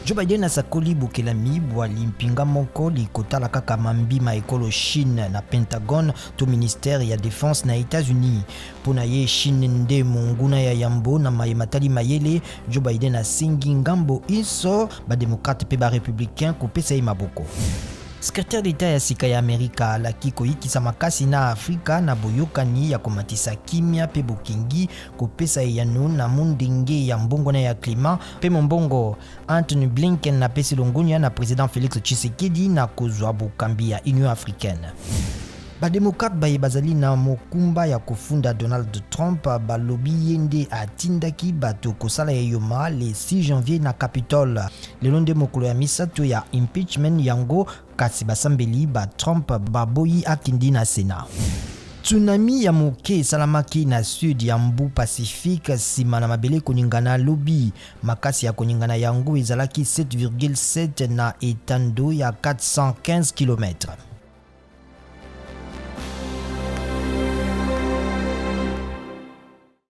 Joe Biden asakoli bokelami bwa limpinga moko likotala kaka mambi ma ekolo Chine na Pentagone to ministère ya Defense na Etats-Unis. Mpo na ye Chine nde monguna ya yambo na maye matali mayele. Joe Biden asengi ngambo inso ba democrates mpe ba republicains kopesa ye maboko. Secretaire d'Etat ya sika ya Amerika alaki koyikisa makasi na Afrika na boyokani ya komatisa kimia mpe bokengi, kopesa eyano na mondenge ya mbongwana ya klima mpe mombongo. Antony Blinken apesi longonya na president Felix Tshisekedi na kozwa bokambi ya Union africaine. Bademokrate baye bazali na mokumba ya kofunda Donald Trump balobi ye nde atindaki bato kosala eyoma le 6 janvier na Capitole. Lelo nde mokolo ya misato ya impeachment yango, kasi basambeli ba Trump baboyi akindi na Senat. Tsunami ya moke esalamaki na sud ya mbu Pacifique nsima na mabele koningana lobi. Makasi ya koningana yango ezalaki 7,7 na etando ya 415 kilomètre.